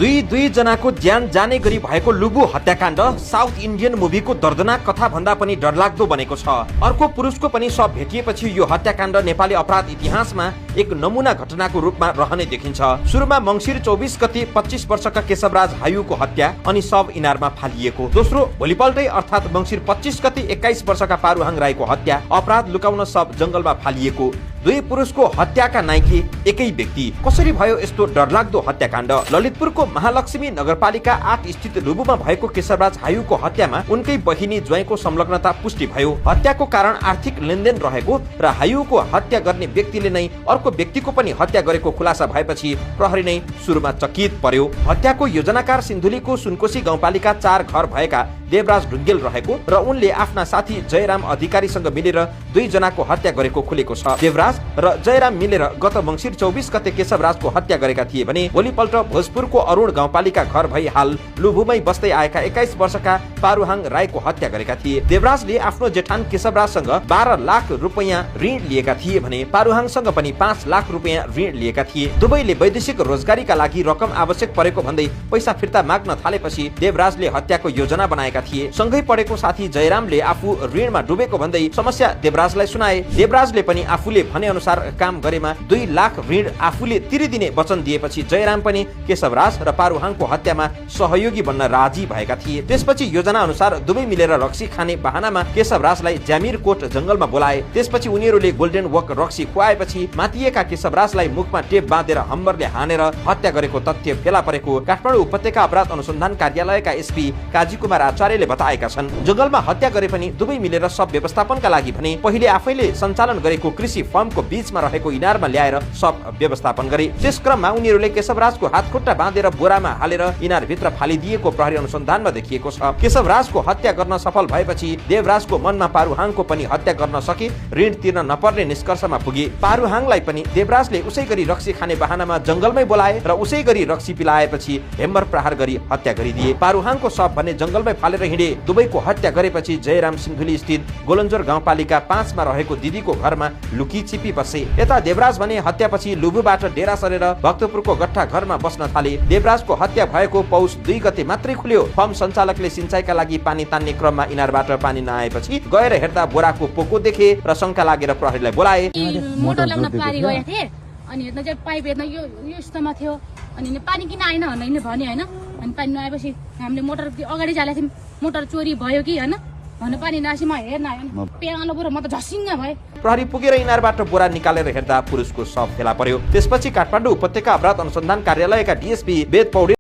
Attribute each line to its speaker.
Speaker 1: दुई जनाको ज्यान जाने गरी भएको लुबु हत्याकाण्ड साउथ इन्डियन मुभीको दर्दनाक कथा भन्दा पनि डरलाग्दो बनेको छ। अर्को पुरुषको पनि शव भेटिएपछि यो हत्याकाण्ड नेपाली अपराध इतिहासमा एक नमुना घटनाको रूपमा रहने देखिन्छ। सुरुमा मंसिर 24 गते 25 वर्षका केशवराज हायुको हत्या अनि शव इनारमा फालिएको। दोस्रो भोलिपल्टै अर्थात् मंसिर 25 गते 21 वर्षका पारुहाङ राईको हत्या, अपराध लुकाउन शव जंगलमा फालिएको। दुई पुरुषको हत्याका नाइके एकै व्यक्ति। कसरी भयो यस्तो डरलाग्दो हत्याकाण्ड? ललितपुरको महालक्ष्मी नगरपालिका 8 स्थित लुबुमा भएको केशवराज हायुको हत्यामा उनकै बहिनी ज्वाइँको संलग्नता पुष्टि भयो। हत्याको कारण आर्थिक लेनदेन रहेको र हायुको हत्या गर्ने व्यक्तिले नै अर्को व्यक्तिको पनि हत्या गरेको खुलासा भएपछि प्रहरी नै सुरुमा चकित पर्यो। हत्याको योजनाकार सिन्धुलीको सुनकोशी गाउँपालिका 4 घर भएका देवराज ढुङ्गेल रहेको र उनले आफ्ना साथी जयराम अधिकारीसँग मिलेर 2 जनाको हत्या गरेको खुलेको छ। देवराज र जयराम मिलेर गत मंसिर 24 गते केशवराजको हत्या गरेका थिए भने भोलिपल्ट भोजपुरको अरुण गाउँपालिका घर भई हाल लुबुमै बस्दै आएका 21 वर्षका पारुहाङ राईको हत्या गरेका थिए। देवराजले आफ्नो जेठान केशवराजसँग 12 लाख रुपैयाँ ऋण लिएका थिए भने पारुहाङसँग पनि 5 लाख रुपैयाँ ऋण लिएका थिए। दुवैले वैदेशिक रोजगारीका लागि रकम आवश्यक परेको भन्दै पैसा फिर्ता माग्न थालेपछि देवराजले हत्याको योजना बनाएका थिए। सँगै पढेको साथी जयरामले आफू ऋणमा डुबेको भन्दै समस्या देवराजलाई सुनाए। देवराजले पनि आफूले भने अनुसार काम गरेमा 2 लाख ऋण आफूले तिरिदिने वचन दिएपछि जयराम पनि केशवराज र पारुहाङको हत्यामा सहयोगी बन्न राजी भएका थिए। त्यसपछि योजना अनुसार दुवै मिलेर रक्सी खाने बहानामा केशवराजलाई ज्यामिरकोट जंगलमा बोलाए। त्यसपछि उनीहरूले गोल्डन वक रक्सी खुवाएपछि मातिएका केशवराजलाई मुखमा टेप बाँधेर हम्बरले हानेर हत्या गरेको तथ्य फेला परेको काठमाडौँ उपत्यका अपराध अनुसन्धान कार्यालयका एसपी काजी कुमार आचार्यले बताएका छन्। जंगलमा हत्या गरे पनि दुवै मिलेर शव व्यवस्थापनका लागि भने पहिले आफैले सञ्चालन गरेको कृषि फर्मको बीचमा रहेको इनारमा ल्याएर शव व्यवस्थापन गरे। त्यस क्रममा उनीहरूले केशवराजको हातखुट्टा बाँधेर बोरामा हालेर इनार भित्र फालिदिएको प्रहरी अनुसन्धानमा देखिएको छ। केशवराजको हत्या गर्न सफल भएपछि देवराजको मनमा पारुहाङको पनि हत्या गर्न सके ऋण तिर्न नपर्ने निष्कर्षमा पुगे। पारुहाङलाई पनि देवराजले उसै गरी रक्सी खाने बहानामा जंगलमै बोलाए र उसै गरी रक्सी पिलाएपछि हेम्बर प्रहार गरी हत्या गरिदिए। पारुहाङको शव भने जंगलमै फालेर हिँडे। दुवैको हत्या गरेपछि जयराम सिन्धुली स्थित गोलन्जोर गाउँपालिका 5 मा रहेको दिदीको घरमा लुकी छिपी बसे। यता देवराज भने हत्यापछि लुबुबाट डेरा सरेर भक्तपुरको गट्टा घरमा बस्न थाले। देवराजको हत्या भएको पौष 2 गते मात्रै खुल्यो। फर्म सञ्चालकले सिंचाइका लागि पानी तान्ने क्रममा इनारबाट पानी नआएपछि गएर हेर्दा बोराको पोको देखे र शंका लागेर प्रहरीलाई बोलाए।
Speaker 2: मोटर ल्याउन पारी गएका थिए अनि हेर्न चाहिँ पाइप हेर्न यो यस्तोमा थियो अनि पानी किन आएन भनेर भने हैन। अनि पानी नआएपछि हामीले मोटर अगाडि चालेको थियौँ, मोटर चोरी भयो कि हैन भन्नु पानी नआएपछि म हेर्न आयो पेगालो पुरो म त झसिङ्ग भए।
Speaker 1: प्रहरी पुगेर इनारबाट बोरा निकालेर हेर्दा पुरुषको शव फेला पर्यो। त्यसपछि काठमाडौँ उपत्यका अपराध अनुसन्धान कार्यालयका डीएसपी वेद पौडेल